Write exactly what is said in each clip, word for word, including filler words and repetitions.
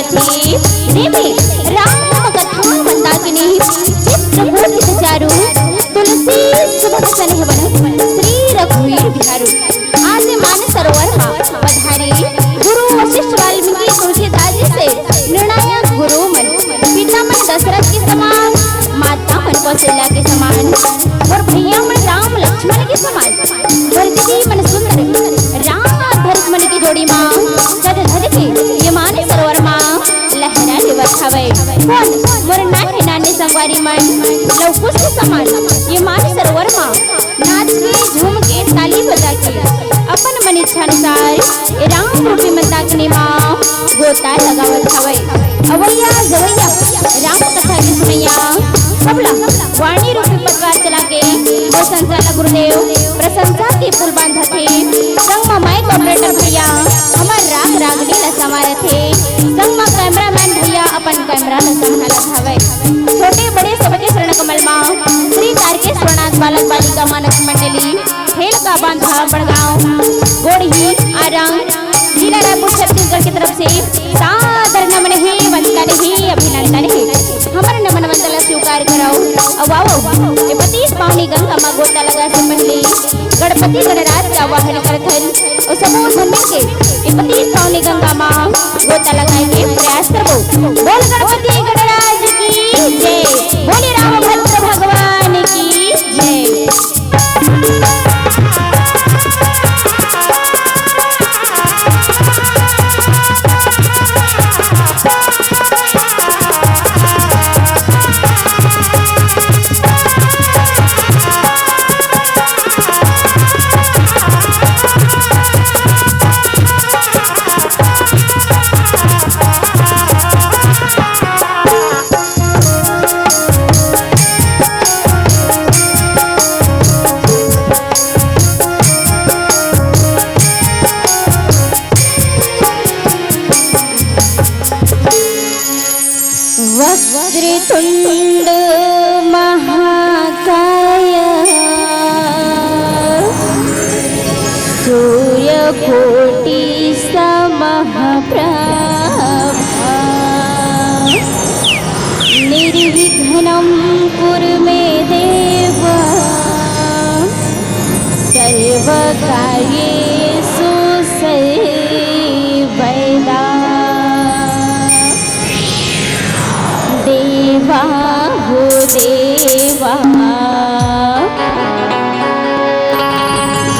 थे। रे में राम कथा मंदाकिनी, चित्रकूट चित चारु, तुलसी सुभग सनेहवन, श्री रघुवीर बिहारु। आज मानस सरोवर मा पधारे गुरु वशिष्ठ वाल्मीकि तुलसीदास जी से निर्णायक गुरु मन, पिता मन दशरथ के समान, माता मन कौशल्या के समान, और भैया मन राम लक्ष्मण के समान। धरती मन सुंदर, राम धरती मन की जोड़ी मा सज धज के ये मानस सरोवर मा लहरा लेवत हवय। कोन मोर नान्हे नान्हे संगवारी मन, लवकुश के समान ये मानस सरोवर मा नाच के, झूम के, ताली बजा के अपन मन इच्छा अनुसार ये राम रूपी मंदाकिनी मा गोता लगावत हवय। अवैया जवैया राम कथा के सुनैया सबला वाणी रूपी पटवा चला के मोर संचालक गुरुदेव प्रशंसा के पुल बांधत हे। संग म माइक ऑपरेटर भैया हमर राग रागनी ल संवारत हे। संग म कैमरामैन भैया अपन कैमरा ल संभालत हवय। छोटे बड़े सबके चरण कमल म श्री तारकेश्वर नाथ बालक बालिका मानस मंडली, हेलका बांधा बड़गांव, गोड़ही, आरंग, जिला रायपुर, छत्तीसगढ़ की तरफ से सादर नमन हे, वंदन हे, अभिनंदन हे। हमर नमन वंदन ला स्वीकार करव। अउ आवव, ए पतित पावनी गंगा मा गोता लगा से पहले गणपति गणराज के आवाहन करथन। अउ सबो झन मिलके ए पतित पावनी गंगा मा गोता लगाए के प्रयास करबो। बोल गणपति गणराज की जय, बोले रामभद्र भगवान की जय। वक्रतुंड महाकाय सूर्यकोटि समप्रभा निर्विघ्नं कुरु मे देव सर्वकार्येषु सर्वदा। देवा हो देवा,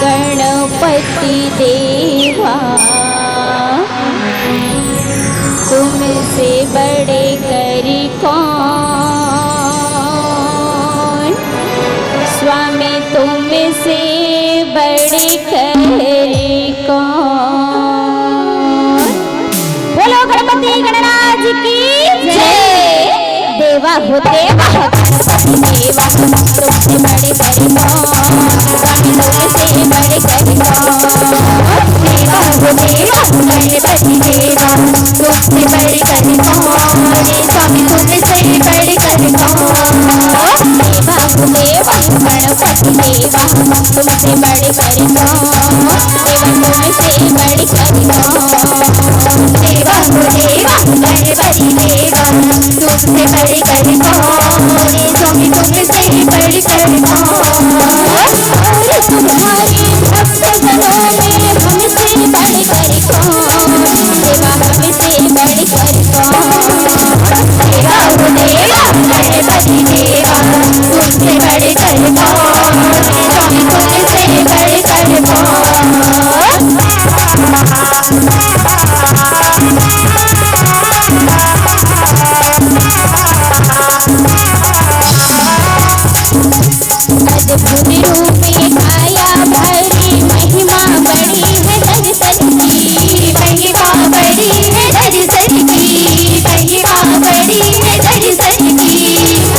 गणपति देवा, तुमसे बड़े करी कौन, स्वामी तुमसे बड़े करी कौन। बोलो गणपति गणराज की जय। देवा हो देवा, गणपति देवा, तुमसे बड़े करी कौन, स्वामी तुमसे बड़े करी कौन। देवा हो देवा, गणपति देवा, तुमसे बड़े करी कौन, स्वामी तुमसे बड़े करी कौन। देवा हो देवा, गणपति देवा, तुमसे बड़े करी कौन। देवा तुमसे बड़े करी कौन। देवा हो देवा, गणपति देवा, तुमसे बड़े करी कौन। स्वामी तुमसे बड़े करी कौन। और तुम्हारे भक्त जनों में हमसे बड़े करी कौन। देवा हमसे बड़े करी कौन। देवा हो देवा, गणपति देवा, तुमसे बड़े करी कौन। स्वामी तुमसे बड़े करी कौन। अद्भुत रूप काया भरी, महिमा बड़ी है दर्शन की, महिमा बड़ी है दर्शन की, महिमा बड़ी है दर्शन की।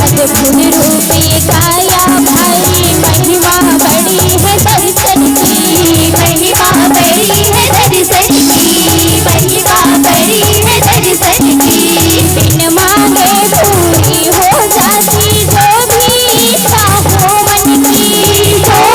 अद्भुत रूप काया भरी, महिमा बड़ी है दर्शन की, महिमा बड़ी है दर्शन की, महिमा बड़ी है दर्शन की। बिन मांगे पूरी हो जाती जो भी इच्छा हो मन की, जो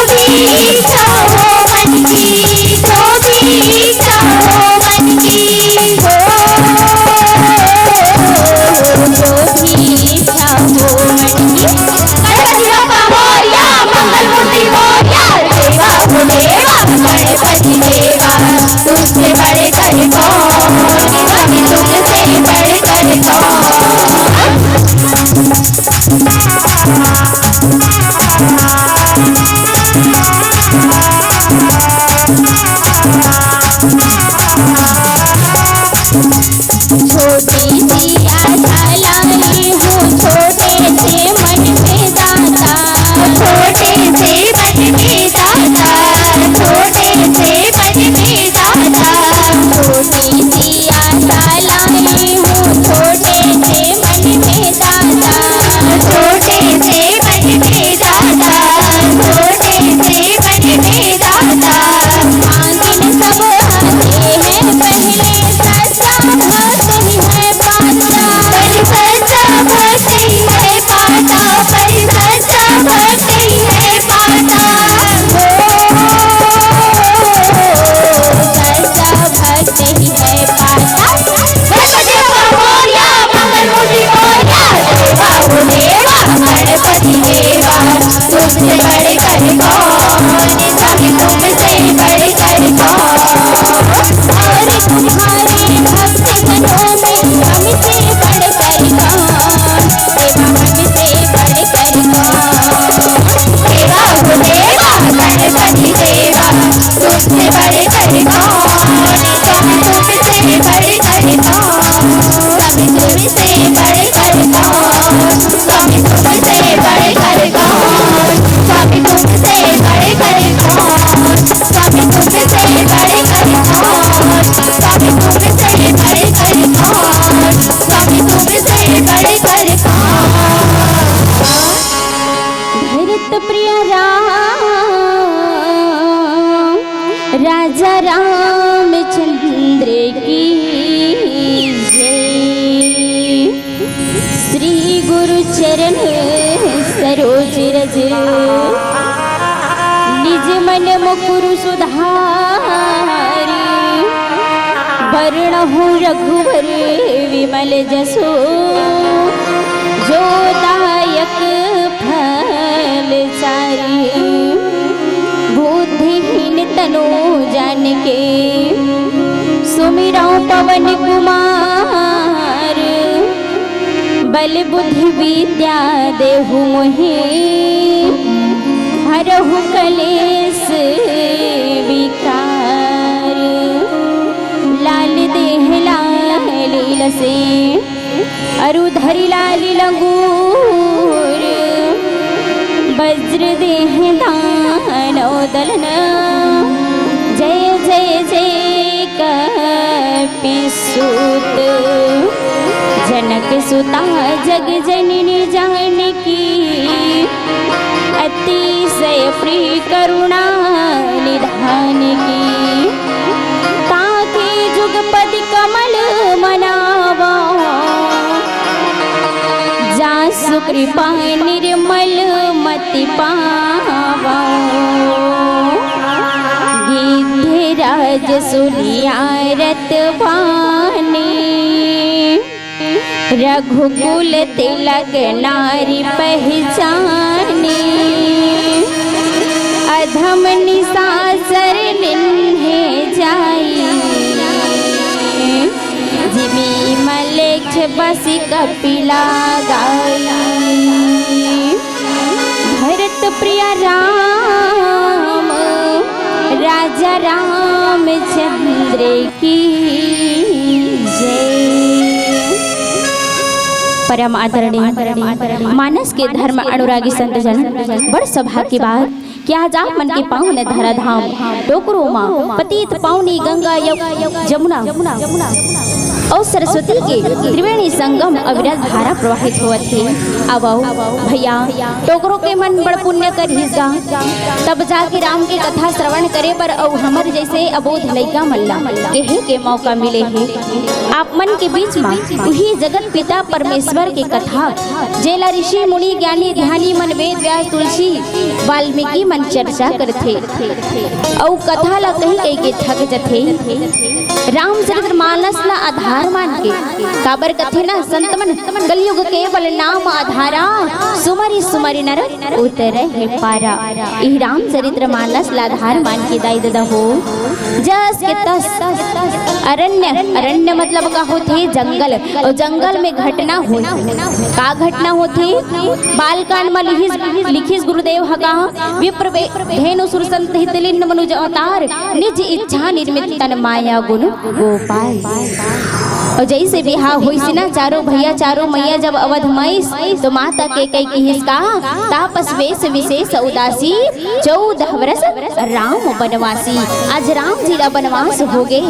भरत प्रिय राम, राजा रामचंद्र की जय। श्री गुरु चरण सरोज रज, निज मन मुकुर सुधारी। वरणहु रघुवर विमल जसु, जो दायक फल चारी। बुद्धिहीन तनु जानिके, सुमिरौ पवन कुमार। बल बुद्धि विद्या देहु मोहि, हरहु कलेस विकार। लाल देह लाल लसे, अरु धरि लाल लंगूर। वज्र देह दानव दलन, जय जय जय कपि सूत। जनक सुता जग जननी जानकी, अतिशय प्रिय करुणा निधान की। ताके जुगपति कमल मनावा, जासु कृपा निर्मल मति पावा। गिद्ध राज सुनिया रत बानी, रघुकुल तिलक नारी पहिचानी। अधम निसाचर निन्हे जाई, जिमि मलेच्छ बसि कपिला गाई। भरत प्रिय राम, राजा रामचंद्र की जय। परम आदरणीय मानस के धर्म अनुरागी संत जन, बड़ सौभाग्य के बात कि आज आप मन के पावन धरा धाम टोकरो मा पतित पावनी गंगा यम-, जमुना अउ सरस्वती के त्रिवेणी संगम अविरल धारा प्रवाहित होवत हे। आवव भैया, टोकरो के मन बड़ पुण्य करहिस गा, तब जाके राम के कथा श्रवण करे बर अउ हमर जैसे अबोध लइका मन ला केहे के मौका मिले हे। आप मन के बीच मा उही जगत पिता परमेश्वर के कथा, जेला ऋषि मुनि ज्ञानी ध्यानी मन वेद व्यास तुलसी वाल्मीकि मन चर्चा करथे, अउ कथा ला कहि कहि के थक जथे। रामचरित मानस ला आधार मान के, काबर कथे ना संत मन, कलयुग केवल नाम आधारा, सुमरि सुमरि नर उतरहि पारा। इही रामचरित मानस ला आधार मान के दाई ददा हो, जस के तस अरण्य, अरण्य मतलब का होथे? जंगल। अउ जंगल में घटना होथे। का घटना होथे? बालकांड में लिखिस, लिखिस गुरुदेव ह का, विप्र वे-, धेनु सुर संत हित लीन मनुज अवतार, निज इच्छा निर्मित तन माया गुण गोपाल। अउ जैसे बिहाव होइस ना, चारों भैया चारों मैया जब अवध में आइस, तो माता कैकई किहिस का, तापस वेश विशेष उदासी, चौदह वर्ष राम बनवासी। आज राम जी ला बनवास हो गे,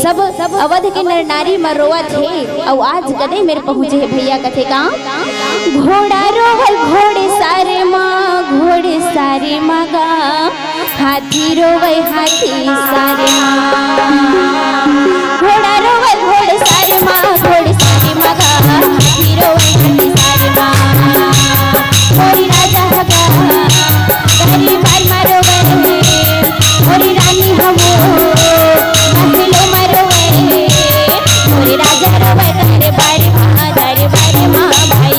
सब अवध के नर नारी मन रोवत हे। अउ आज कदे मेर पहुँचे हे भैया, कथे का, घोड़ा रोवल घोड़े सारे माँ, घोड़े सारे माँ गा, हाथी रोवै हाथी सारे माँ। घोड़ा रोवै घोड़े सारे माँ, घोड़े सारे माँ गा, हाथी रोवै हाथी सारे माँ। मोरी राजा हगा, दरबार मा रोवै, मोरी रानी हवो, महलो मा रोवै, मोरी राजा रोवै, दरबार मा, दरबार मा भाई।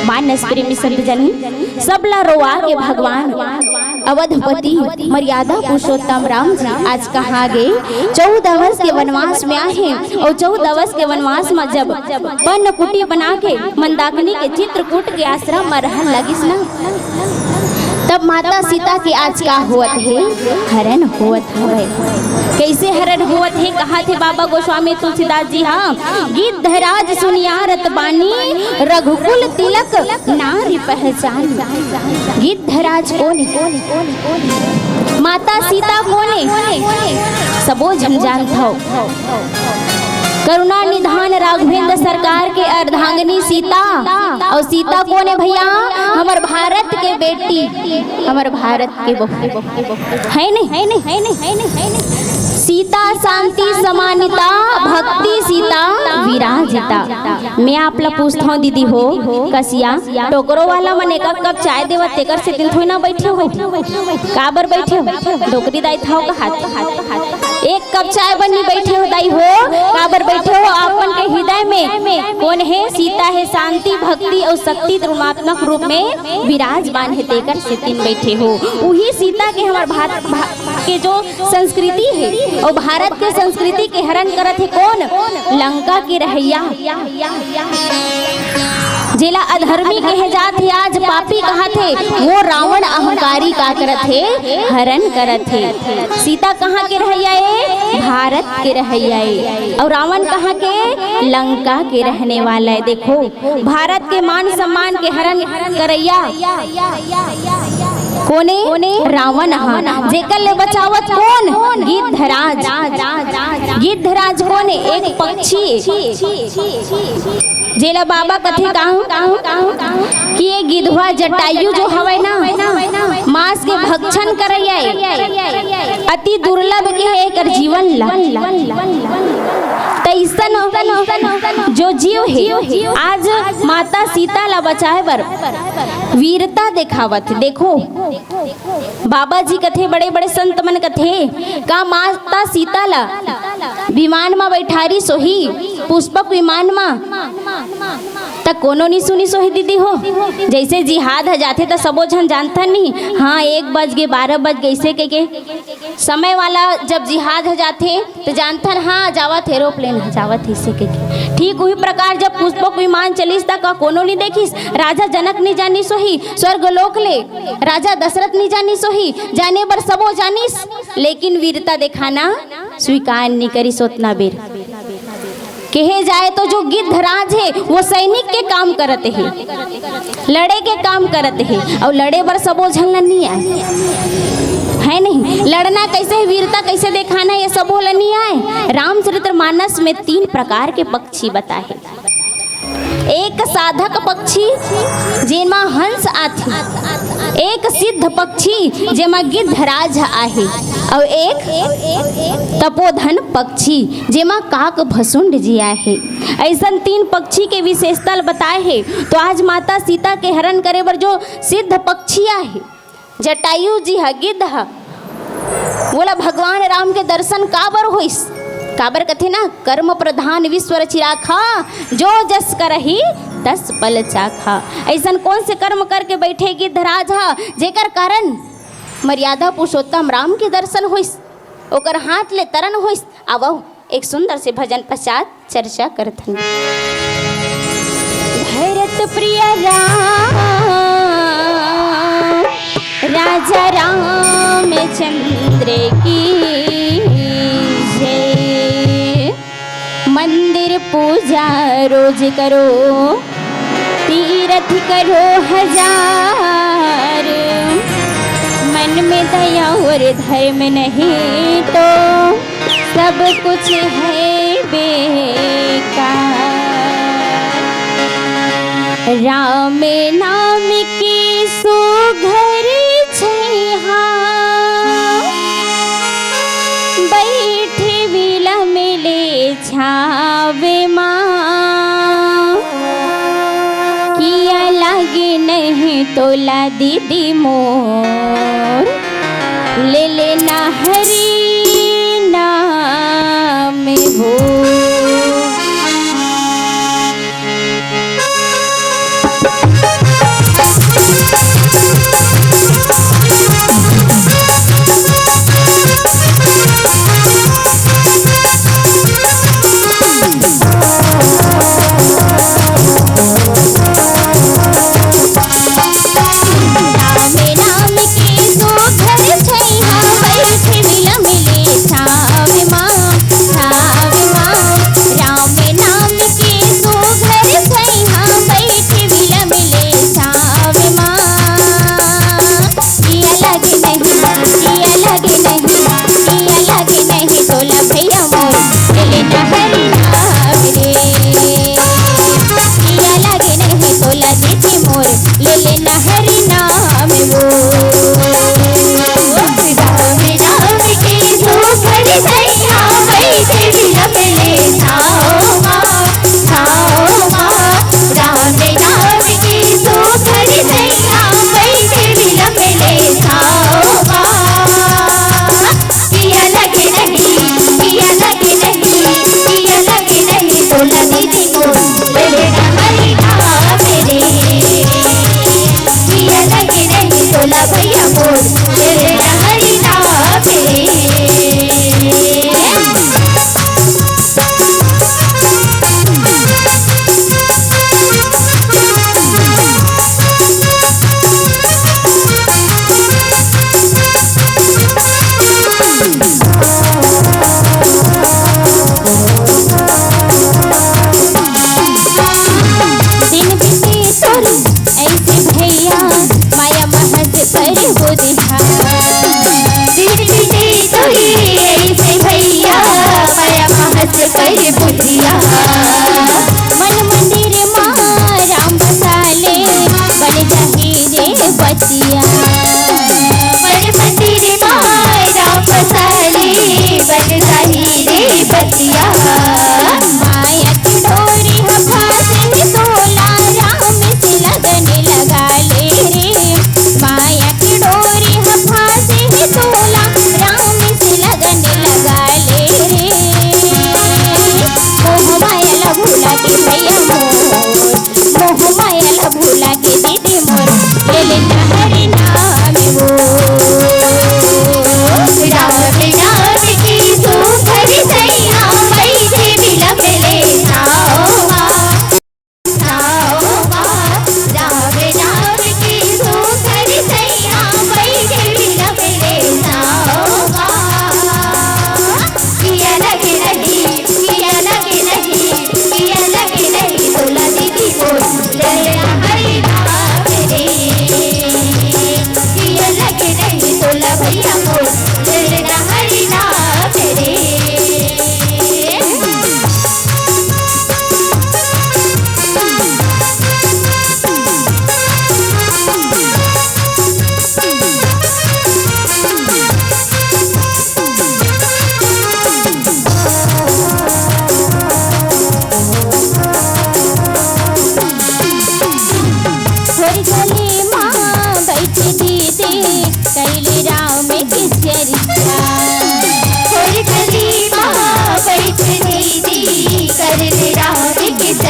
मानस प्रेमी संत जन, सबला रोवा के भगवान अवधपति मर्यादा पुरुषोत्तम राम जी आज कहाँ गे? चौदह वर्ष के वनवास में आहे, अउ चौदह वर्ष के वनवास में जब पन्न कुटी बना के मंदाकिनी के चित्रकूट के आश्रम में रहन लगिस ना, तब माता सीता के आज का होवत हे? हरण होवत हवय। कैसे हरण होवत हे? कहाथे बाबा गोस्वामी तुलसीदास जी हा, गिद्धराज सुनिया रत बानी, रघुकुल तिलक नारी पहचानी। गिद्धराज कोन हे? माता सीता कोन हे? सबो झन जानथव। करुणा निधान राघवेंद्र सरकार के अर्धांगिनी सीता। अउ सीता कोन हे भैया? हमर भारत के बेटी, हमर भारत के बहू, हे नहीं? सीता शांति समानिता, भक्ति सीता विराजिता। मैं आप ला पूछथव दीदी हो, कसिया टोकरो वाला मन एक कप चाय देवत, तेकर सेती थोड़ी ना बैठे हो। काबर बैठे हो? डोकरी दाई थाव का हाथ। एक कप चाय बर नी बैठे हो दाई हो, काबर बैठे हो? आपन के हृदय में कोन हे? सीता हे, शांति, भक्ति अउ शक्ति त्रिगुणात्मक रूप में विराजमान हे, तेकर सेती बैठे हो। उही सीता के हमर भात, भा-, के जो संस्कृति हे, अउ भारत के संस्कृति के हरण करत हे कोन? लंका के रहइया। जेला अधर्मी कहे जात हे, आज पापी कहत हे, वो रावण अहंकारी का करत हे? हरण करत हे। सीता कहाँ के रहइया ए? भारत के रहइया ए। अउ रावण कहाँ के? लंका के रहने वाला ए। देखो, भारत के मान सम्मान के हरण करइया कोने? रावण ह। जेकर ले बचावत कोन? गिद्धराज। गिद्धराज कोने? एक पक्षी। जेला बाबा कथे कहूं कि ये गिधवा जटायु जो हवय ना, मांस के भक्षण करइया ए, अति दुर्लभ के एकर जीवन ला। तइसन जो जीव हे, आज माता सीता ला बचाए बर वीरता देखावत। देखो, बाबा जी कथे, बड़े बड़े संत मन कथे, का माता सीता ला विमान म बैठारिस होही, पुष्पक विमान म? त कोनो नी सुनिस होही दीदी हो। जइसे जिहाद ह जाथे त सबो झन जानथन नी, हाँ, एक बज गे, बारह बज गे, अइसे कहिके। समय वाला जब जिहाद ह जाथे त जानथन, हाँ, जावत हे, एरोप्लेन ह जावत हे, अइसे कहिके। ठीक उही प्रकार जब पुष्पक विमान चलिस त का कोनो नी देखिस? राजा जनक नी जानिस होही, स्वर्ग लोक ले राजा दशरथ नी जानिस होही, जाने बर सबो जानिस, लेकिन वीरता देखाना स्वीकार नी करिस ओतना बेर। कहे जाए तो जो गिद्धराज हे, वो सैनिक के काम करत हे, लड़े के काम करत हे, अउ लड़े बर सबो झन ल नी आए, हे नहीं? लड़ना कइसे हे, वीरता कइसे देखाना हे, ये सबो ल नी आए। रामचरित मानस में तीन प्रकार के पक्षी बताए हे। एक साधक पक्षी, जेमा हंस आथे, एक सिद्ध पक्षी, जेमा गिद्धराज आहे, अउ एक तपोधन पक्षी, जेमा काक भसुंड जी आहे। अइसन तीन पक्षी के विशेषता ल बताए हे। तो आज माता सीता के हरण करे बर जो सिद्ध पक्षी आहे, जटायु जी ह, गिद्ध ह, वोला भगवान राम के दर्शन काबर होइस? काबर कथे ना, "कर्म प्रधान विश्व रचि राखा, जो जस करही तस फल चाखा।" अइसन कोन से कर्म करके बइठे गिद्धराज ह, जेकर कारण मर्यादा पुरुषोत्तम राम के दर्शन होइस, ओकर हाथ ले तरन होइस? आवव, एक सुंदर से भजन पश्चात चर्चा करथन। भरत प्रिय राम, राजा रामचंद्र की जय। मंदिर पूजा रोज करो, तीरथ करो हजार, मन में दया और धर्म नहीं तो सब कुछ है बेकार। राम नाम की सुघर छैहा, बैठे विलम ले छावे माँ। किया लागे नहीं तोला दीदी मोर, ले लेना हरि नाम हो। राम नाम के सुघर छैहा, बैठे विलम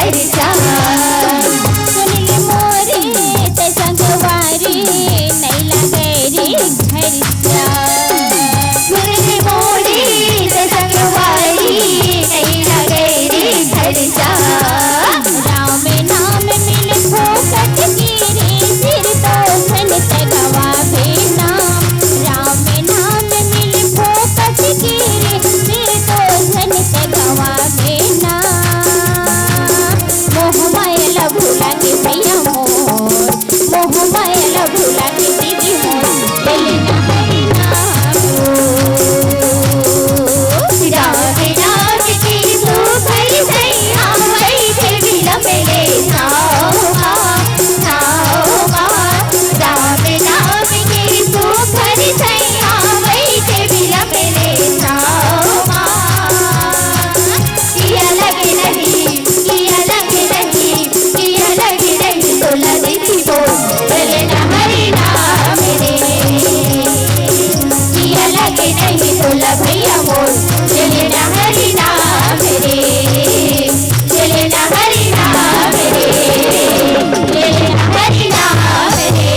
सुन ले मोरे ते संगवारी, नइ लागे रे खर्चा। सुन ले मोरे ते संगवारी, नइ लागे रे खर्चा। राम नाम मिले फोकट के रे, सिर तो झन ते गवावे ना। राम नाम मिले फोकट के रे, सिर तो झन ते गवावे ना। मोह माया ला भुला के भैया मोर, मोह माया ला भुला के दीदी मोर, ले लेना हरि नाम। राम नाम के सुख हरि सैया, वही के विलम ले सावा, सावा। राम नाम के सुख हरि सैया, वही के विलम ले सावा। किया लगे नहीं, किया लगे नहीं, किया लगे नहीं, तोला दीदी मोर, चले ना हरि नाम रे। किया लगे नहीं, तोला भैया मोर, चले ना हरि नाम रे। चले ना हरि नाम रे। चले ना हरि नाम रे।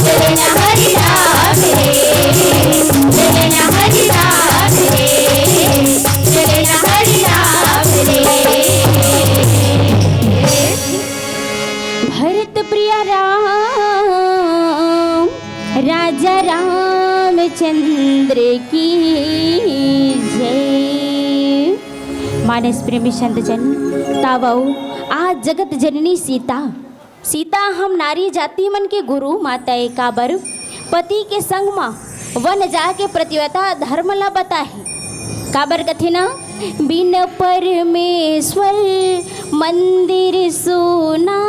चले ना हरि नाम रे। चले ना हरि नाम रे। चले ना हरि नाम रे। भरत प्रिय राम, राजा रामचंद्र की जय। मानस प्रेमी संत जन, तावव आज जगत जननी सीता, सीता हम नारी जाति मन के गुरु माता ए, काबर पति के संग म वन जाके पतिव्रता धर्म ला बताहे। काबर कथे ना, बिन परमेश्वर मंदिर सूना,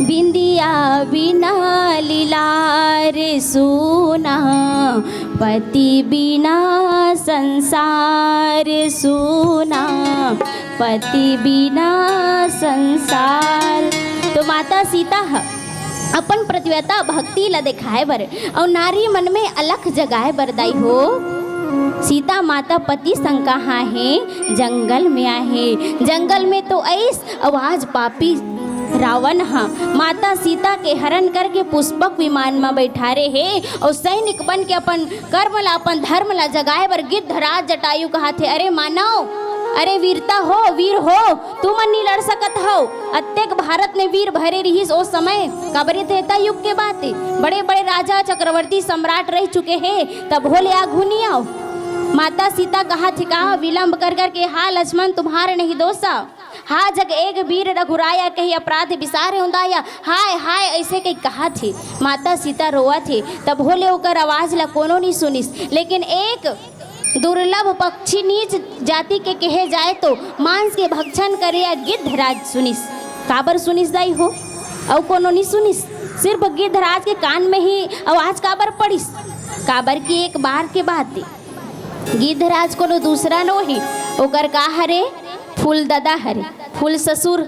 बिंदिया बिना लीलार सूना, पति बिना संसार सूना, पति बिना संसार। तो माता सीता ह अपन पतिव्रता भक्ति ला देखाए बर अउ नारी मन में अलख जगाए बर दाई हो। सीता माता पति संग कहाँ हे? जंगल में आहे। जंगल में तो अइस अउ आज पापी रावण ह माता सीता के हरण करके पुष्पक विमान म बैठारे हे अउ सैनिक बन के अपन कर्म ला, अपन धर्म ला जगाए बर गिद्धराज जटायु कहाथे, "अरे मानव, अरे वीरता हो, वीर हो, तुमन नी लड़ सकत हव।" अतेक भारत में वीर भरे रिहिस ओ समय, काबर ये त्रेता युग के बात ए। बड़े-बड़े राजा, चक्रवर्ती, सम्राट रह चुके हे, तभो ले आघू नी आव। माता सीता कहाथे का विलंब कर करके, "हा लक्ष्मण, तुम्हार नहीं दोसा, हा जग एक वीर रघुराया, कहीं अपराध बिसारे उंदाया, हाय हाय," अइसे कहि कहाथे। माता सीता रोवथे, तभो ले ओकर आवाज ला कोनो नी सुनिस। लेकिन एक दुर्लभ पक्षी, नीच जाति के कहे जाए तो मांस के भक्षण करे या गिद्धराज सुनिस। काबर सुनिस दाई हो? अउ कोनो नी सुनिस। सिर्फ गिद्धराज के कान में ही आवाज काबर पड़िस? काबर कि एक बार के बात ए। गिद्धराज कोनो दूसरा नो हे, ओकर का हरे? फूल ददा हरे, फूल ससुर।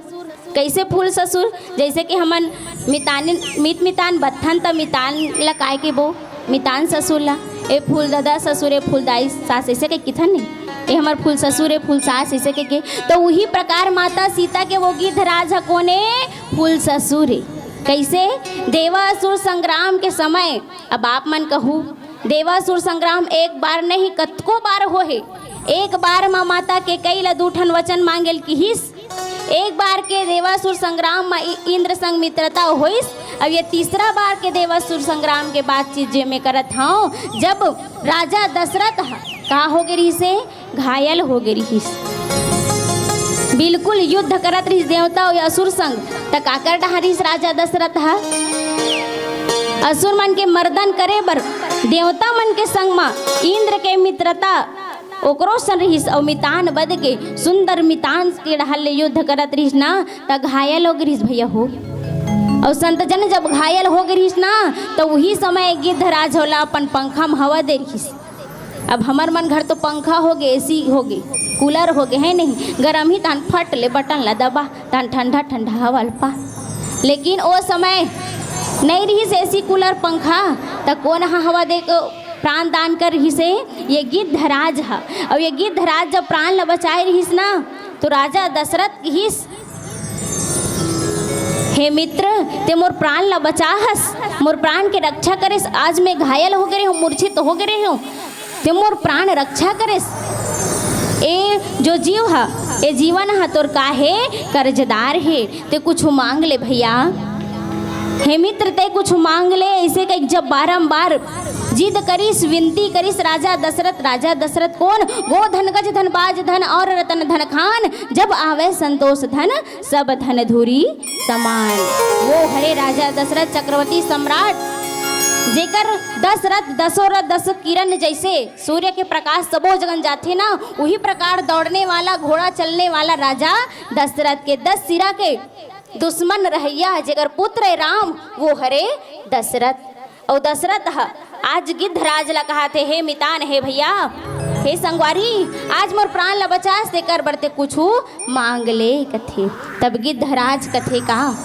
कइसे फूल ससुर? जइसे कि हमन मितान, मीत मितान बथन त मितान ला काय कहिबो? मितान ससुर ला। ए फूल ददा ससुर, ए फूलदाई सास, अइसे कहि कथन नहीं? ए हमर फूल ससुर, ए फूल सास, अइसे कहिके। त उही प्रकार माता सीता के वो गिद्धराज ह कोन ए? फूल ससुर ए। कइसे? देवासुर संग्राम के समय, अब आप मन कहू, देवासुर संग्राम एक बार नहीं, कतको बार होहे। एक बार म माता कैकई ल दू ठन वचन मांगे ल किहिस, एक बार के देवासुर संग्राम म इ-, इंद्र संग मित्रता होइस। अब ये तीसरा बार के देवासुर संग्राम के बातचीत जे मैं करत हंव, जब राजा दशरथ ह का हो गे रिहिस हे, घायल हो गे रिहिस। बिल्कुल युद्ध करत रिहिस देवता अउ असुर संग, त काकर डहारिस राजा दशरथ ह? असुर मन के मर्दन करे बर देवता मन के संग म इंद्र के मित्रता ओकरो सन रिहिस अउ मितान बद के सुंदर मितान के डहर ले युद्ध करत रिहिस ना, त घायल हो गे रिहिस भैया हो। अउ संत जन जब घायल हो गे रिहिस ना, त उही समय गिद्धराज ओला अपन पंखा म हवा दे रिहिस। अब हमर मन घर तो पंखा हो गे, एसी हो गे, कूलर हो गे, हे नहीं, गरम ही तहन फट ले बटन ला दबा, तहन ठंडा ठंडा हवा ल पा। लेकिन ओ समय नहीं रिहिस एसी कूलर पंखा, त कोन ह हवा दे के प्राण दान कर रिहिस हे? ये गिद्धराज ह। अउ ये गिद्धराज जब प्राण ल बचाए रिहिस ना, तो राजा दशरथ किहिस, हे मित्र, ते मोर प्राण ला बचाहस, मोर प्राण के रक्षा करेस। आज मैं घायल हो गे रहेंव, मूर्छित हो गे रहेंव, ते मोर प्राण रक्षा करेस। ए जो जीव ह, ए जीवन ह तोर का हे, कर्जदार हे। ते कुछ मांग ले भैया। हे मित्र, ते कुछ मांग ले। ऐसे कहिके जब बारंबार जिद करिस, विनती करिस राजा दशरथ। राजा दशरथ कोन? गो धन, गज धन, बाज धन और रतन धन खान, जब आवे संतोष धन, सब धन धुरी समान। वो हरे राजा दशरथ चक्रवर्ती सम्राट, जेकर दस रथ, दसों रथ, दस किरण जैसे सूर्य के प्रकाश सबो जगन जाथे ना, उही प्रकार दौड़ने वाला, घोड़ा चलने वाला राजा दशरथ के दस सिरा के दुश्मन रहैया, जेकर पुत्र ए राम, वो हरे दशरथ। अउ दशरथ ह आज गिद्धराज ला कहाथे, "हे मितान, हे भैया, हे संगवारी, आज मोर प्राण ला बचास, तेकर बर ते कुछु मांग ले," कथे। तब गिद्धराज कथे का,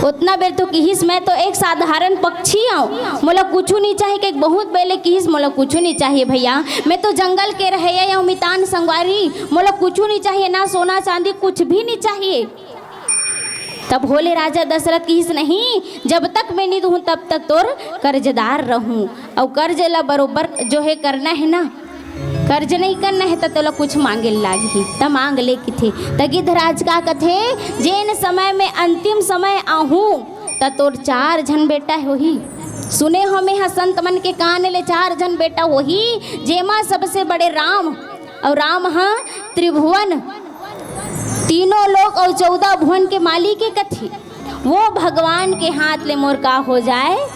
ओतना बेर तो किहिस, "मैं तो एक साधारण पक्षी आंव, मोला कुछु नी चाही," के बहुत बेर ले किहिस, "मोला कुछु नी चाहिए भैया, मैं तो जंगल के रहैया आंव मितान संगवारी, मोला कुछु नी चाहिए, ना सोना चांदी, कुछ भी नी चाहिए।" तब होले राजा दशरथ किहिस, "नहीं, जब तक मैं नी दूहूं, तब तक तोर कर्जदार रहूं, अउ कर्ज ला बरोबर जो हे करना हे ना, कर्ज नहीं करना हे त तोला कुछ मांगे लागही, त मांग ले," किथे। त गिद्धराज का कथे, "जेन समय में अंतिम समय आहूं, त तोर चार झन बेटा होही।" सुने हों मैं ह संत मन के कान ले, चार झन बेटा होही, जेमा सबसे बड़े राम, अउ राम ह त्रिभुवन, तीनों लोक अउ चौदह भुवन के मालिक ए कथे। वो भगवान के हाथ ले मोर का हो जाए,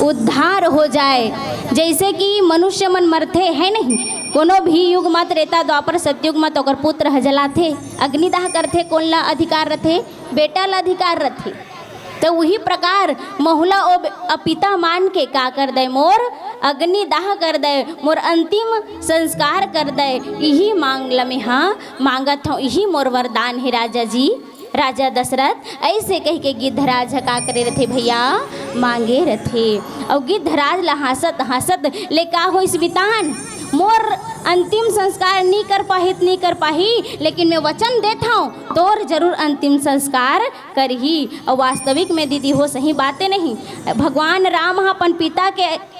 उद्धार हो जाए। जैसे कि मनुष्य मन मरथे, हे नहीं, कोनो भी युग म, त्रेता, द्वापर, सतयुग म तो ओकर पुत्र ह जलाथे, अग्निदाह करथे, कोन ला अधिकार रथे, बेटा ला अधिकार रथे। त उही प्रकार महूं ला ओ बे-, अपिता मान के का कर दय, मोर अग्निदाह कर दय, मोर अंतिम संस्कार कर दय। इही मांग ल मेहा मांगत हंव, इही मोर वरदान हे राजा जी, राजा दशरथ। अइसे कहिके गिद्धराज ह का करे रथे भैया, मांगे रथे। अउ गिद्धराज ल हांसत हांसत ले का होइस मितान, मोर अंतिम संस्कार नी कर पाही त नी कर पाही, लेकिन मैं वचन देत हंव, तोर जरूर अंतिम संस्कार करही। अउ वास्तविक में दीदी हो, सही बात ए नहीं, भगवान राम ह अपन पिता के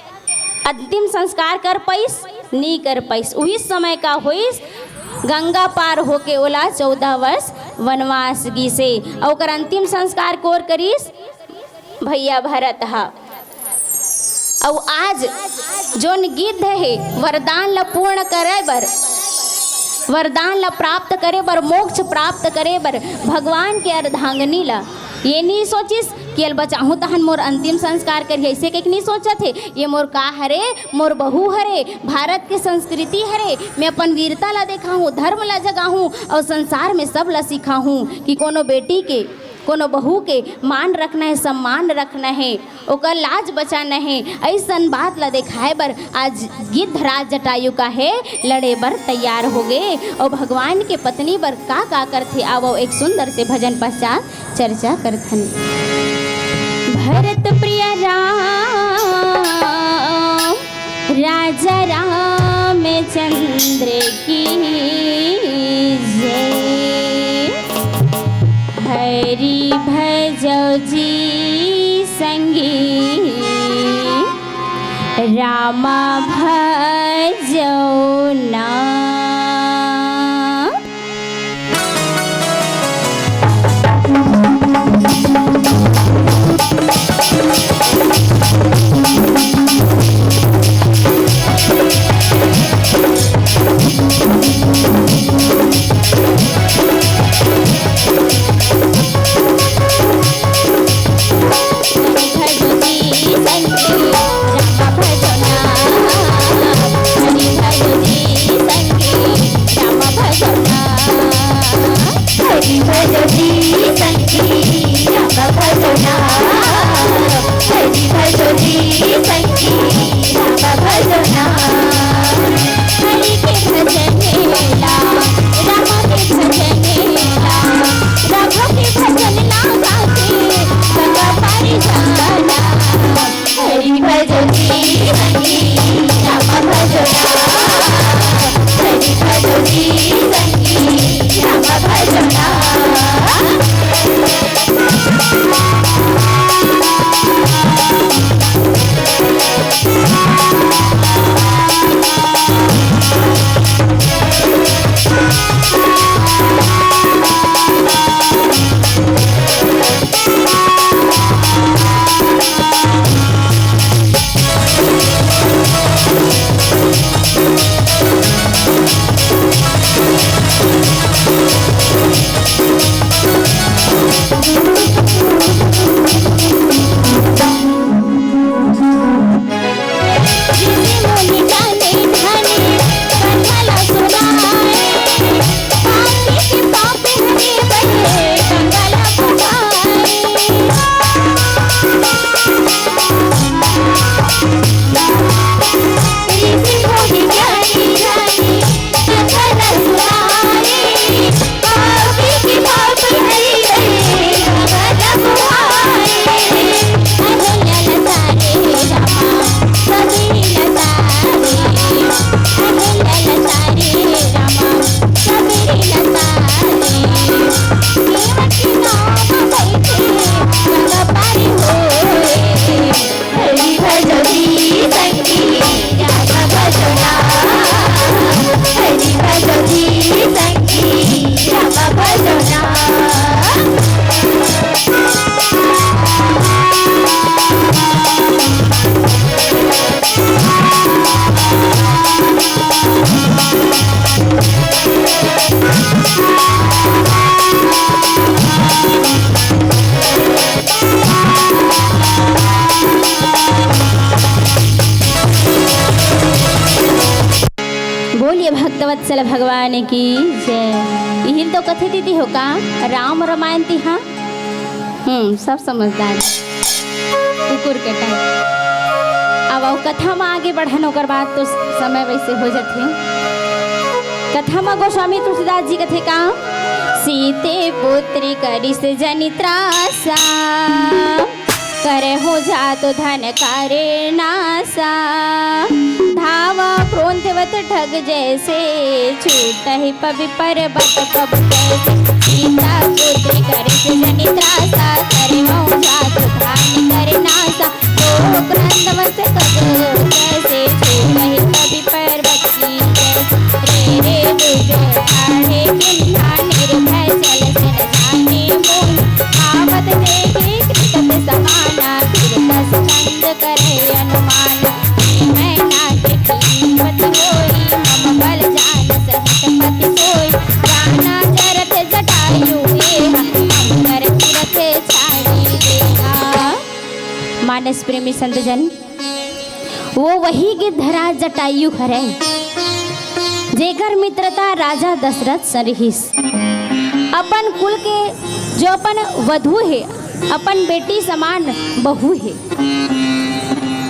अंतिम संस्कार कर पाइस, नी कर पाइस। उही समय का होइस, गंगा पार होके ओला चौदह वर्ष वनवास गिसे, अउ ओकर अंतिम संस्कार कोर करिस? भैया भरत ह। अउ आज जोन गिद्ध हे, वरदान ल पूर्ण करे बर, वरदान ल प्राप्त करे बर, मोक्ष प्राप्त करे बर भगवान के अर्धांगिनी ल ये नी सोचिस कि एल बचाहूं तहन मोर अंतिम संस्कार करही, अइसे कहिके नी सोचत हे। ये मोर का हरे, मोर बहू हरे, भारत के संस्कृति हरे, मैं अपन वीरता ल देखाहूं, धर्म ल जगाहूं अउ संसार में सब ल सिखाहूं कि कोनो बेटी के, कोनो बहू के मान रखना हे, सम्मान रखना हे, ओकर लाज बचाना हे। अइसन बात ल देखाए बर आज गिद्धराज जटायु का हे लड़े बर तैयार होगे। अउ भगवान के पत्नी बर का का करथे, आवव एक सुंदर से भजन पश्चात चर्चा करथन। भरत प्रिय राम, राजा रामचंद्र की जय। हरि भजौ जी संगी, राम भजौ ना। हरि भजो जी संगी राम भजो ना, हरि भजो जी संगी राम भजो ना। हरि के भजन ला, राम के भजन ला, राम के भजन ला गाके गंगा पार जाना। हरि भजो जी संगी राम भजो ना, हरि भजो जी संगी राम भजो ना। बोलिए भक्तवत्सल भगवान की जय। इहिल तो कथे दीदी हो का, राम रमायन तिहा। हम्म, सब समझदार। कुकुर के टाइम। अब अउ कथा म आगे बढ़न, ओकर बाद तो समय वैसे हो जाथे। कथा म गोस्वामी तुलसीदास जी कथे का, सीते पुत्री करिस जनि त्रासा, करहु जातु धन करे नासा। धावा क्रोधवत ढग जैसे, छूटहि पवि पर्वत पब कैसे। सीता पुत्री करिस जनि त्रासा, करहु जातु धन करे नासा। लोक नंदवत कब कैसे, छूटहि पवि पर्वत की जैसे। रे रे दुर्जय ठाढ़े किन्हा, निर्भय चल सिर जाने मोहि। आवत देखि कृत समाना, फिर दस कंद करे अनुमान। मैना के कीमत होई, मम बल जान सहित पति सोई। जाना जरत जटायु एहा, मम कर तीरथ छाड़ी देहा। मानस प्रेमी संतजन, वो वही गिद्धराज जटायु हरय, जेकर मित्रता राजा दशरथ सन रिहिस। अपन कुल के जो अपन वधु हे, अपन बेटी समान बहू हे,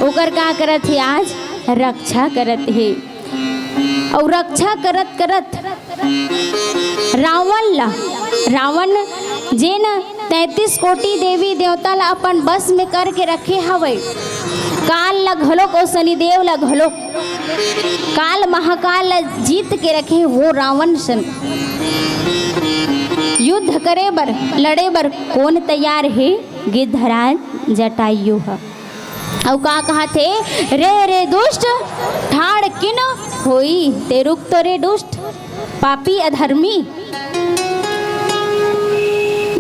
ओकर का करत हे? आज रक्षा करत हे। अउ रक्षा करत करत रावण ला, रावण जेन तैंतीस कोटि देवी देवता ला अपन बस में करके रखे हवय, काल ला घलोक अउ शनिदेव ला घलोक, काल महाकाल ला जीत के रखे, वो रावण सन युद्ध करे बर, लड़े बर कोन तैयार हे? गिद्धराज जटायु ह। अउ का कहत हे, रे रे दुष्ट, ठाढ़ किन होई, ते रुक तो रे दुष्ट, पापी अधर्मी।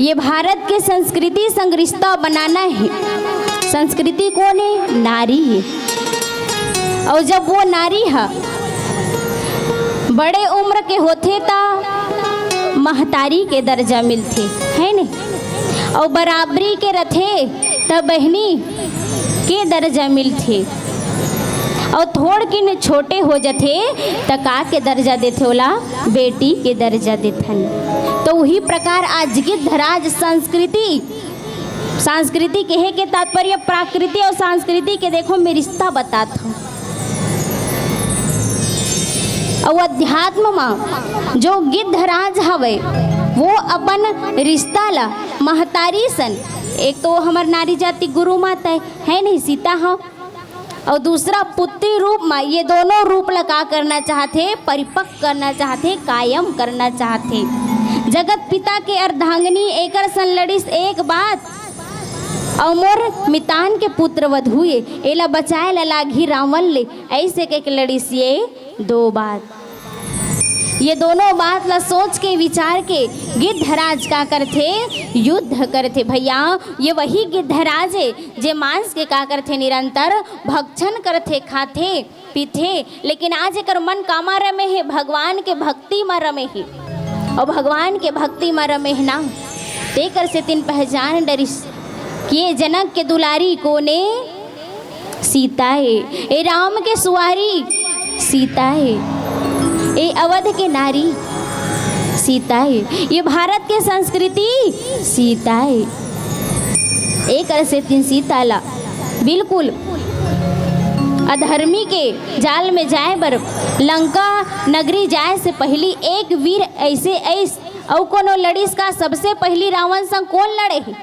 ये भारत के संस्कृति संग रिश्ता बनाना हे। संस्कृति कोन हे? नारी हे। अउ जब वो नारी ह बड़े उम्र के होथे, त महतारी के दर्जा मिलथे, हे ने? अउ बराबरी के रथे, त बहिनी के दर्जा मिलथे। अउ थोड़किन छोटे हो जथे, त का के दर्जा देथे ओला? बेटी के दर्जा देथन। तो उही प्रकार आज गिद्धराज संस्कृति, संस्कृति कहे के तात्पर्य प्रकृति अउ संस्कृति के, देखो, मैं रिश्ता बतात हूँ। अउ अध्यात्म म जो गिद्धराज हवय, वो अपन रिश्ता ला महतारी सन, एक तो हमर नारी जाति गुरु माता हे, हे नहीं, सीता ह, अउ दूसरा पुत्री रूप म, ये दोनों रूप ला का करना चाहथे? परिपक्व करना चाहथे, कायम करना चाहथे। जगत पिता के अर्धांगिनी एकर सन लड़िस एक बात, अउ मोर मितान के पुत्र वधु ए, एला बचाए ला लागही रावण ले, ऐसे कहिके लड़िस ये दो बात। ये दोनों बात ला सोच के, विचार के गिद्धराज का करथे? युद्ध करथे भैया। ये वही गिद्धराज हे जे मांस के का करथे? निरंतर भक्षण करथे, खाथे, पीथे। लेकिन आज एकर मन कामा रमे हे? भगवान के भक्ति म रमे हे। अउ भगवान के भक्ति म रमे हे ना, तेकर सेतिन पहचान डरिस कि ये जनक के दुलारी कोने? सीता हे। ए राम के सुवारी सीता हे। ए अवध के नारी सीता हे। ये भारत के संस्कृति सीता हे। एकर सेतिन सीता ला बिल्कुल अधर्मी के जाल में जाए बर, लंका नगरी जाए से पहिली एक वीर ऐसे ऐस अउ कोनो लड़िस का? सबसे पहिली रावण संग कोन लड़े हे?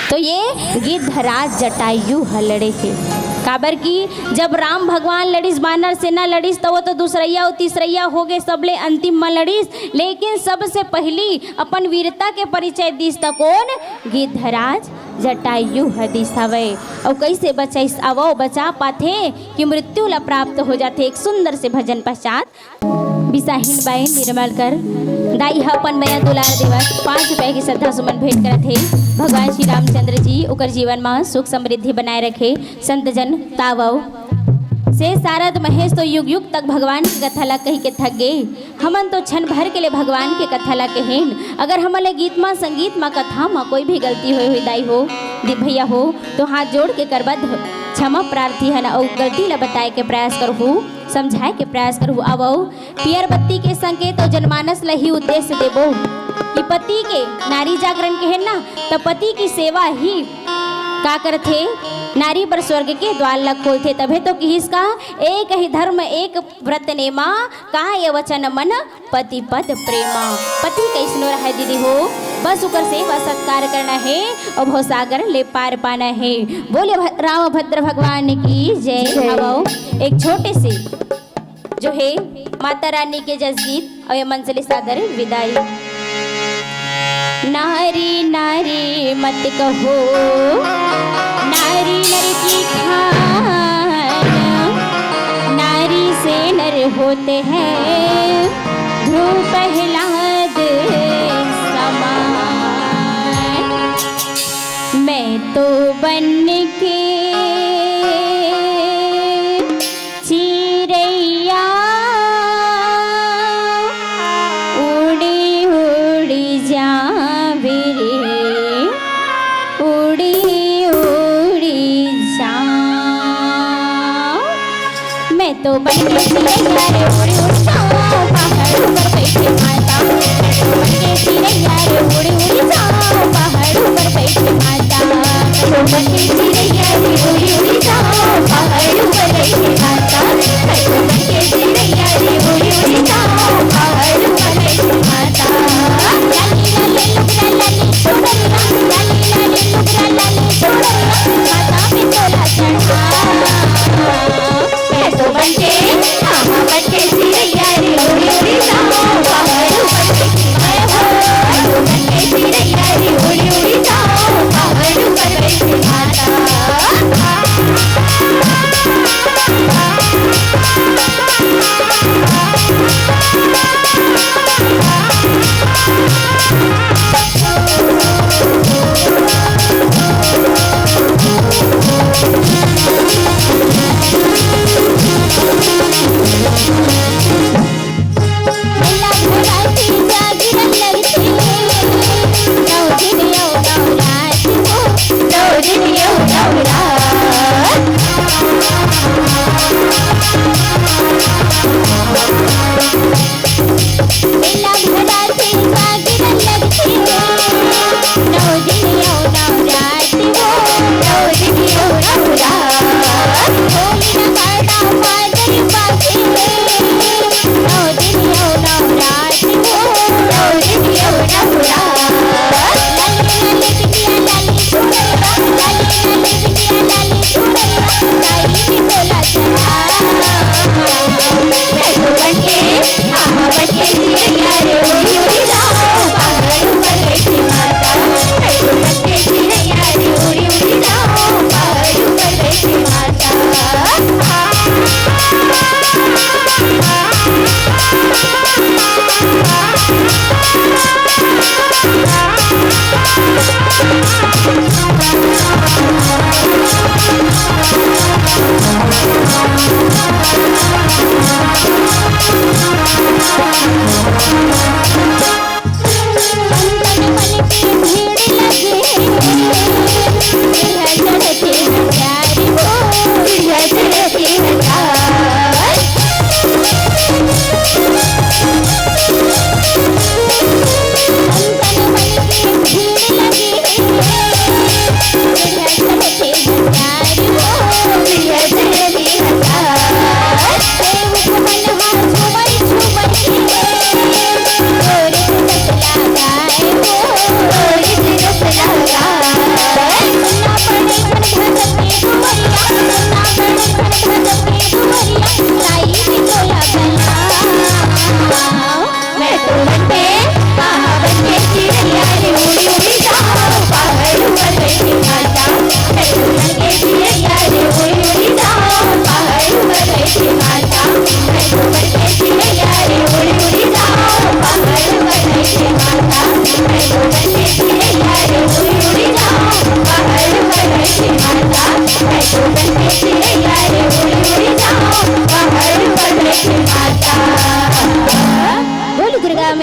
तो ये गिद्धराज जटायु ह लड़े हे। काबर कि जब राम भगवान लड़िस, बानर सेना लड़िस, त वो तो दूसरइया अउ तीसरइया होगे, सबले अंतिम म लड़िस। लेकिन सबसे पहिली अपन वीरता के परिचय दिस त कोन? गिद्धराज जटायु ह दिस हवय। अउ कइसे बचाइस? आवव, बचा पाथे कि मृत्यु ला प्राप्त हो जाथे। एक सुंदर से भजन पश्चात बिसाहिन बाई निर्मल कर दाई ह अपन मया दुलार देवत पाँच रुपया के श्रद्धा सुमन भेंट करत हे। भगवान श्री रामचंद्र जी ओकर जीवन म सुख समृद्धि बनाए रखे। संत जन तावव। से सारद महेश तो युग युग तक भगवान के कथा ला कहि के थक गे। हमन तो क्षण भर के लिए भगवान के कथा ला कहेन। अगर हमन ले गीत म, संगीत म, कथा म कोई भी गलती होए हुई दाई हो, दी भैया हो, तो हाथ जोड़ के करबद्ध क्षमा प्रार्थी हन अउ गलती ला बताए के प्रयास करहू, समझाए के प्रयास करहू। आवव, पियर बत्ती के संकेत अउ जनमानस ल ही उद्देश्य देबो कि पति के नारी जागरण के हे ना, त पति की सेवा ही का करथे? नारी बर स्वर्ग के द्वार ल खोलथे। तभे तो किहिस का, एक ही धर्म एक व्रत नेमा, का ये वचन मन पति पद प्रेमा। पति कइसनो रहय दीदी हो, बस ओकर सेवा सत्कार करना हे अउ भवसागर ले पार पाना हे। बोले भ-, रामभद्र भगवान की जय। जय। आवव, एक छोटे से जो हे माता रानी के जस गीत अउ ये मंजली सादर विदाई। नारी नारी मत कहो, नारी नर की खान, नारी से नर होते हैं ध्रुव प्रहलाद समान। मैं तो बन के चिरैया उड़ी उड़ी जावे रे, उड़ी उड़ी जाओ। मैं तो बन के चिरैया रे उड़ी उड़ी जाओ, पहाड़ ऊपर बैठे माता। मैं तो बन के चिरैया रे उड़ी उड़ी जाओ, पहाड़ ऊपर बैठे माता। मैं तो बन के चिरैया रे उड़ी उड़ी जाओ, पहाड़ ऊपर बैठे माता। मैं तो बन के चिरैया रे उड़ी उड़ी जाओ, पहाड़ ऊपर बैठे माता। लाली लाली लुगरा लाली चुनरिया, लाली लाली लुगरा लाली चुनरिया, माता पे तोला चढ़ा। मैं तो बन के, हाँ, हाँ, बन के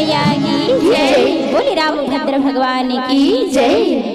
मैया की जय। बोले रामभद्र भगवान की जय।